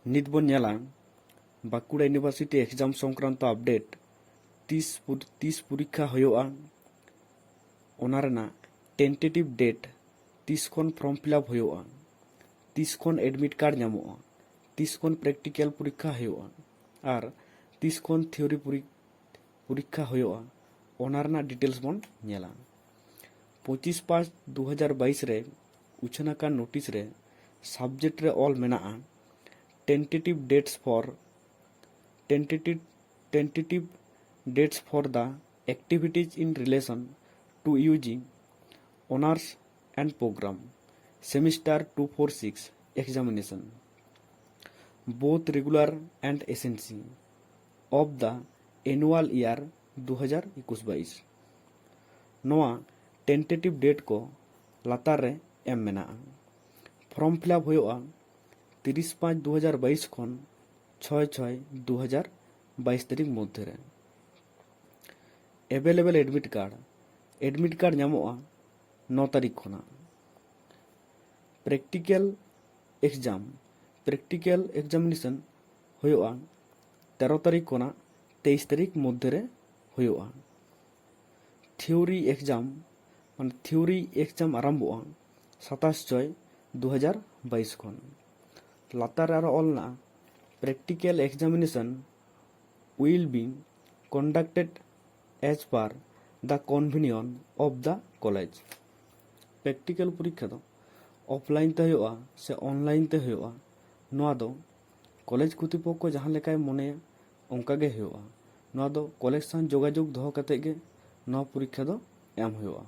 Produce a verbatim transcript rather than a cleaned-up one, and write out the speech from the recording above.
ᱱᱤᱛ ᱵᱚᱱ ᱧᱮᱞᱟ ᱵᱟᱸᱠᱩᱲᱟ ᱤᱭᱩᱱᱤᱵᱷᱟᱨᱥᱤᱴᱤ ᱮᱠᱡᱟᱢ ᱥᱚᱝᱠᱨᱟᱱᱛᱚ ᱟᱯᱰᱮᱴ᱾ ᱛᱤᱥ ᱯᱩᱨ- ᱛᱤᱥ ᱯᱚᱨᱤᱠᱠᱷᱟ ᱦᱩᱭᱩᱜᱼᱟ, ᱚᱱᱟ ᱨᱮᱱᱟᱜ ᱴᱮᱱᱴᱮᱴᱤᱵᱷ ᱰᱮᱴ, ᱛᱤᱥ ᱠᱷᱚᱱ ᱯᱷᱨᱚᱢ ᱯᱷᱤᱞᱟᱯ ᱦᱩᱭᱩᱜᱼᱟ, ᱛᱤᱥ ᱠᱷᱚᱱ ᱮᱰᱢᱤᱴ ᱠᱟᱨᱰ ᱧᱟᱢᱚᱜᱼᱟ, ᱛᱤᱥ ᱠᱷᱚᱱ ᱯᱨᱮᱠᱴᱤᱠᱮᱞ ᱯᱚᱨᱤᱠᱠᱷᱟ ᱦᱩᱭᱩᱜᱼᱟ ᱟᱨ ᱛᱤᱥ ᱠᱷᱚᱱ ᱛᱷᱤᱣᱨᱤ ᱯᱚᱨᱤ- ᱯᱚᱨᱤᱠᱠᱷᱟ ᱦᱩᱭᱩᱜᱼᱟ, ᱚᱱᱟ ᱨᱮᱱᱟᱜ ᱰᱤᱴᱮᱞᱥ ᱵᱚᱱ ᱧᱮᱞᱟ᱾ ᱯᱚᱸᱪᱤᱥ ᱯᱟᱸᱪ ᱫᱩ ᱦᱟᱡᱟᱨ ᱵᱟᱭᱤᱥ ᱨᱮ ᱩᱪᱷᱟᱹᱱ ᱟᱠᱟᱱ ᱱᱳᱴᱤᱥ ᱨᱮ ᱥᱟᱵᱡᱮᱠᱴ ᱨᱮ ᱚᱞ ᱢᱮᱱᱟᱜᱼᱟ, tentative dates for tentative tentative dates for the activities in relation to U G honors and program semester two four six examination, both regular and S N C, of the annual year ᱫᱩ ᱦᱟᱡᱟᱨ ᱮᱠᱩᱥ ᱵᱟᱭᱤᱥ᱾ ᱱᱚᱣᱟ ᱴᱮᱱᱴᱮᱴᱤᱵᱷ date ᱠᱚ ᱞᱟᱛᱟᱨ ᱨᱮ ᱮᱢ ᱢᱮᱱᱟᱜᱼᱟ᱾ Form fill up ᱦᱩᱭᱩᱜᱼᱟ ᱛᱤᱨᱤᱥ ᱯᱟᱸᱪ ᱫᱩ ᱦᱟᱡᱟᱨ ᱵᱟᱭᱤᱥ ᱠᱷᱚᱱ ᱪᱷᱚᱭ ᱪᱷᱚᱭ ᱫᱩ ᱦᱟᱡᱟᱨ ᱵᱟᱭᱤᱥ ᱛᱟᱹᱨᱤᱠᱷ ᱢᱚᱫᱽᱫᱷᱮ ᱨᱮ᱾ Available admit card, admit card ᱧᱟᱢᱚᱜᱼᱟ ᱱᱚ ᱛᱟᱹᱨᱤᱠᱷ ᱠᱷᱚᱱᱟᱜ᱾ ᱯᱨᱮᱠᱴᱤᱠᱮᱞ ᱮᱠᱡᱟᱢ, ᱯᱨᱮᱠᱴᱤᱠᱮᱞ ᱮᱠᱡᱟᱢᱤᱱᱮᱥᱚᱱ ᱦᱩᱭᱩᱜᱼᱟ ᱛᱮᱨᱚ ᱛᱟᱹᱨᱤᱠᱷ ᱠᱷᱚᱱᱟᱜ ᱛᱮᱭᱤᱥ ᱛᱟᱹᱨᱤᱠᱷ ᱢᱚᱫᱽᱫᱷᱮ ᱨᱮ ᱦᱩᱭᱩᱜᱼᱟ᱾ ᱛᱷᱤᱣᱨᱤ ᱮᱠᱡᱟᱢ, ᱢᱟᱱᱮ ᱛᱷᱤᱣᱨᱤ ᱮᱠᱡᱟᱢ ᱟᱨᱟᱢᱵᱷᱚᱜᱼᱟ ᱥᱟᱛᱟᱥ ᱪᱷᱚᱭ ᱫᱩ ᱦᱟᱡᱟᱨ ᱵᱟᱭᱤᱥ ᱠᱷᱚᱱ᱾ ᱞᱟᱛᱟᱨ ᱨᱮ ᱟᱨᱚ ᱚᱞ ᱢᱮᱱᱟᱜᱼᱟ, practical examination will be conducted as per the convenience of the college. Practical ᱯᱚᱨᱤᱠᱠᱷᱟ ᱫᱚ ᱚᱯᱷᱞᱟᱭᱤᱱ ᱛᱮ ᱦᱩᱭᱩᱜᱼᱟ ᱥᱮ ᱚᱱᱞᱟᱭᱤᱱ ᱛᱮ ᱦᱩᱭᱩᱜᱼᱟ, ᱱᱚᱣᱟ ᱫᱚ ᱠᱚᱞᱮᱡᱽ ᱠᱚᱨᱛᱨᱤᱯᱚᱠᱠᱷᱚ ᱡᱟᱦᱟᱸ ᱞᱮᱠᱟᱭ ᱢᱚᱱᱮᱭᱟ ᱚᱱᱠᱟ ᱜᱮ ᱦᱩᱭᱩᱜᱼᱟ᱾ ᱱᱚᱣᱟ ᱫᱚ ᱠᱚᱞᱮᱡᱽ ᱥᱟᱶ ᱡᱳᱜᱟᱡᱳᱜᱽ ᱫᱚᱦᱚ ᱠᱟᱛᱮ ᱜᱮ ᱱᱚᱣᱟ ᱯᱚᱨᱤᱠᱠᱷᱟ ᱫᱚ ᱮᱢ ᱦᱩᱭᱩᱜᱼᱟ᱾